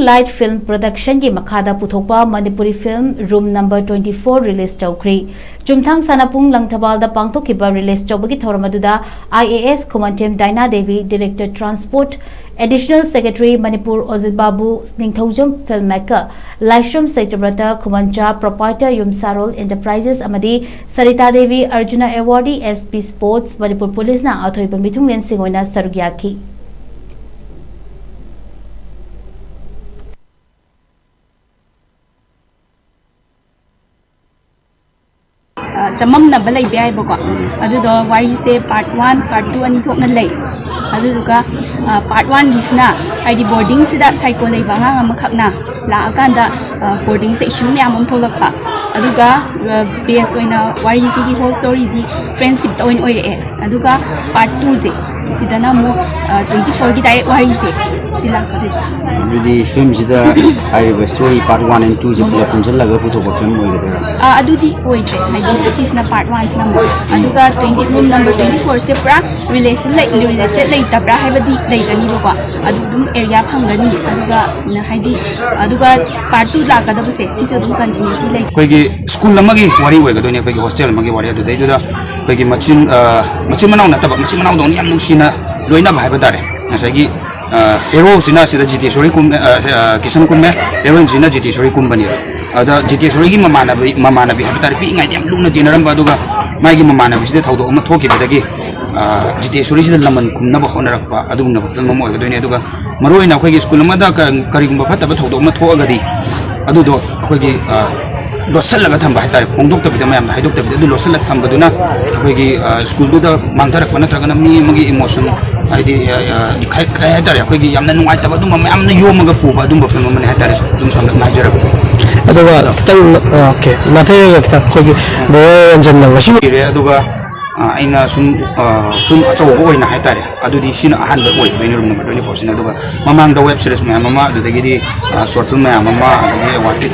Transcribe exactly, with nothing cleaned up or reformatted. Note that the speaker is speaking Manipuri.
Light Film Production ꯒꯤ ꯃꯈꯥꯗ ꯄꯨꯊꯣꯛꯄ Manipuri film Room Number Twenty Four release ꯇꯧꯈ꯭ꯔꯤ꯫ ꯆꯨꯝꯊꯥꯡ ꯁꯥꯟꯅꯄꯨꯡ ꯂꯪꯊꯕꯥꯜꯗ ꯄꯥꯡꯊꯣꯛꯈꯤꯕ release ꯇꯧꯕꯒꯤ ꯊꯧꯔꯝ ꯑꯗꯨꯗ I A S Khumanthem ꯗꯥꯏꯅꯥ Devi, Director Transport, Additional Secretary Manipur ꯑꯣꯖꯤꯠ Babu Ningthoujam, Filmmaker Laishram ꯁꯩꯇꯕ꯭ꯔꯇ ꯈꯨꯃꯟꯆꯥ, Proprietor ꯌꯨꯝꯁꯥꯔꯣꯜ Enterprises ꯑꯃꯗꯤ Sarita Devi, Arjuna Awardee, S P Sports, Manipur ꯄꯨꯂꯤꯁꯅ ꯑꯊꯣꯏꯕ ꯃꯤꯊꯨꯡꯂꯦꯟꯁꯤꯡ ꯑꯣꯏꯅ ꯁꯔꯨꯛ ꯌꯥꯈꯤ꯫ ꯑ, ꯆꯃꯝꯅꯕ ꯂꯩꯕ ꯌꯥꯏꯕꯀꯣ꯫ ꯑꯗꯨꯗꯣ ꯋꯥꯔꯤꯁꯦ part one, part two ꯑꯅꯤ ꯊꯣꯛꯅ ꯂꯩ꯫ ꯑꯗꯨꯗꯨꯒ, ꯑ, part one ꯒꯤꯁꯤꯅ, ꯍꯥꯏꯗꯤ, boarding ꯁꯤꯗ psycho ꯂꯩꯕ ꯑꯉꯥꯡ ꯑꯃꯈꯛꯅ ꯂꯥꯛꯑꯀꯥꯟꯗ, ꯑ, boarding ꯁꯦ issue ꯃꯌꯥꯝ ꯑꯃ ꯊꯣꯛꯂꯛꯄ꯫ ꯑꯗꯨꯒ, ꯑ, base ꯑꯣꯏꯅ ꯋꯥꯔꯤꯁꯤꯒꯤ whole story ꯗꯤ friendship ꯇ ꯑꯣꯏꯅ ꯑꯣꯏꯔꯛꯑꯦ꯫ ꯑꯗꯨꯒ part two ꯁꯦ, ꯁꯤꯗꯅ ꯑꯃꯨꯛ, ꯑ, twenty four ꯒꯤ direct ꯋꯥꯔꯤꯁꯦ ꯁꯤ ꯂꯥꯛꯀꯗꯣꯏꯕ꯫ ꯑꯗꯨꯗꯤ film ꯁꯤꯗ ꯍꯥꯏꯔꯤꯕ story part one and two ꯁꯦ ꯄꯨꯂꯞ ꯄꯨꯟꯁꯤꯜꯂꯒ ꯄꯨꯊꯣꯛꯄ film ꯑꯣꯏꯒꯗꯣꯏꯔꯥ? ꯑ, ꯑꯗꯨꯗꯤ ꯑꯣꯏꯗ꯭ꯔꯦ, ꯍꯥꯏꯗꯤ ꯁꯤꯁꯤꯅ part one ꯁꯤꯅ ꯑꯃꯨꯛ꯫ ꯑꯗꯨꯒ twenty, Room Number Twenty Four ꯁꯦ ꯄꯨꯔꯥ relation ꯂꯩ, related ꯂꯩꯇꯕ꯭ꯔꯥ ꯍꯥꯏꯕꯗꯤ ꯂꯩꯒꯅꯤꯕꯀꯣ, ꯑꯗꯨ ꯑꯗꯨꯝ area ꯐꯪꯒꯅꯤ꯫ ꯑꯗꯨꯒ, ꯎꯝ, ꯍꯥꯏꯗꯤ, ꯑꯗꯨꯒ part two ꯂꯥꯛꯀꯗꯕꯁꯦ ꯁꯤꯁꯨ ꯑꯗꯨꯝ continuity ꯂꯩ꯫ ꯑꯩꯈꯣꯏꯒꯤ school ꯑꯃꯒꯤ ꯋꯥꯔꯤ ꯑꯣꯏꯒꯗꯣꯏꯅꯦ, ꯑꯩꯈꯣꯏꯒꯤ hostel ꯑꯃꯒꯤ ꯋꯥꯔꯤ꯫ ꯑꯗꯨꯗꯩꯗꯨꯗ ꯑꯩꯈꯣꯏꯒꯤ ꯃꯆꯤꯟ, ꯑ, ꯃꯆꯤꯟ ꯃꯅꯥꯎ ꯅꯠꯇꯕ, ꯃꯆꯤꯟ ꯃꯅꯥꯎꯗꯧꯅ ꯌꯥꯝ ꯅꯨꯡꯁꯤꯅ ꯂꯣꯏꯅꯕ ꯍꯥꯏꯕ ꯇꯥꯔꯦ꯫ ꯉꯁꯥꯏꯒꯤ, ꯑ, hero ꯁꯤꯅ ꯁꯤꯗ ꯖꯤꯇꯦꯁꯣꯔꯤ ꯀꯨꯝ-, ꯑ, ꯑ, ꯀꯤꯁꯟ ꯀꯨꯝꯃꯦ, heroine ꯁꯤꯅ ꯖꯤꯇꯦꯁꯣꯔꯤ ꯀꯨꯝꯕꯅꯦꯕ꯫ ꯑꯗ ꯖꯤꯇꯦꯁꯣꯔꯤꯒꯤ ꯃꯃꯥꯟꯅꯕꯤ, ꯃꯃꯥꯟꯅꯕꯤ ꯍꯥꯏꯕ ꯇꯥꯔꯦ, ꯄꯤꯛꯏꯉꯩꯗ ꯌꯥꯝ ꯂꯨꯅ ꯇꯤꯟꯅꯔꯝꯕ, ꯑꯗꯨꯒ ꯃꯥꯒꯤ ꯃꯃꯥꯟꯅꯕꯤꯁꯤꯗ ꯊꯧꯗꯣꯛ ꯑꯃ ꯊꯣꯛꯈꯤꯕꯗꯒꯤ, ꯑ, ꯖꯤꯇꯦꯁꯣꯔꯤꯁꯤꯗ ꯂꯃꯟ ꯈꯨꯝꯅꯕ ꯍꯣꯠꯅꯔꯛꯄ ꯑꯗꯨꯒꯨꯝꯂꯕ film ꯑꯃ ꯑꯣꯏꯒꯗꯣꯏꯅꯦ꯫ ꯑꯗꯨꯒ ꯃꯔꯨꯑꯣꯏꯅ ꯑꯩꯈꯣꯏꯒꯤ school ꯑꯃꯗ ꯀ-, ꯀꯔꯤꯒꯨꯝꯕ ꯐꯠꯇꯕ ꯊꯧꯗꯣꯛ ꯑꯃ ꯊꯣꯛꯑꯒꯗꯤ ꯑꯗꯨꯗꯣ ꯑꯩꯈꯣꯏꯒꯤ, ꯑ, ꯂꯣꯠꯁꯤꯜꯂꯒ ꯊꯝꯕ ꯍꯥꯏꯇꯥꯔꯦ, ꯐꯣꯡꯗꯣꯛꯇꯕꯤꯗ, ꯃꯌꯥꯝꯗ ꯍꯥꯏꯗꯣꯛꯇꯕꯤꯗ ꯑꯗꯨ ꯂꯣꯠꯁꯤꯜꯂꯒ ꯊꯝꯕꯗꯨꯅ ꯑꯩꯈꯣꯏꯒꯤ, ꯑ, school ꯗꯨꯗ ꯃꯥꯡꯊꯔꯛꯄ ꯅꯠꯇ꯭ꯔꯒꯅ ꯃꯤ ꯑꯃꯒꯤ emotion, ꯍꯥꯏꯗꯤ, ꯑ, ꯑ, ꯀꯩ, ꯀꯩ ꯍꯥꯏꯇꯥꯔꯦ, ꯑꯩꯈꯣꯏꯒꯤ ꯌꯥꯝꯅ ꯅꯨꯡꯉꯥꯏꯇꯕ ꯑꯗꯨꯝꯕ ꯃꯌꯥꯝꯅ ꯌꯣꯝꯃꯒ ꯄꯨꯕ ꯑꯗꯨꯝꯕ film ꯑꯃꯅꯤ ꯍꯥꯏꯇꯥꯔꯦ꯫ ꯁꯨꯝ ꯁꯝꯂꯞꯅ ꯍꯥꯏꯖꯔꯕꯗ꯫ ꯑꯗꯨꯒ ꯈꯤꯇꯪ, ꯑ, okay, ꯅꯥꯊꯩꯔꯒ ꯈꯤꯇꯪ ꯑꯩꯈꯣꯏꯒꯤ ꯕ꯭ꯔꯣ ꯔꯟꯖꯟꯅ ꯉꯁꯤ ꯂꯩꯔꯦ꯫ ꯑꯗꯨꯒ, ꯑ, ꯑꯩꯅ ꯁꯨꯝ, ꯑ, film ꯑꯆꯧꯕ ꯑꯣꯏꯅ ꯍꯥꯏꯇꯥꯔꯦ, ꯑꯗꯨꯗꯤ ꯁꯤꯅ ꯑꯍꯥꯟꯕ ꯑꯣꯏꯗꯣꯏꯅꯦ, Room Number Twenty Four ꯁꯤꯅ꯫ ꯑꯗꯨꯒ ꯃꯃꯥꯡꯗ web series ꯃꯌꯥꯝ ꯑꯃ, ꯑꯗꯨꯗꯒꯤꯗꯤ, ꯑ, short film ꯃꯌꯥꯝ ꯑꯃ, ꯑꯗꯒꯤ award ꯀꯤ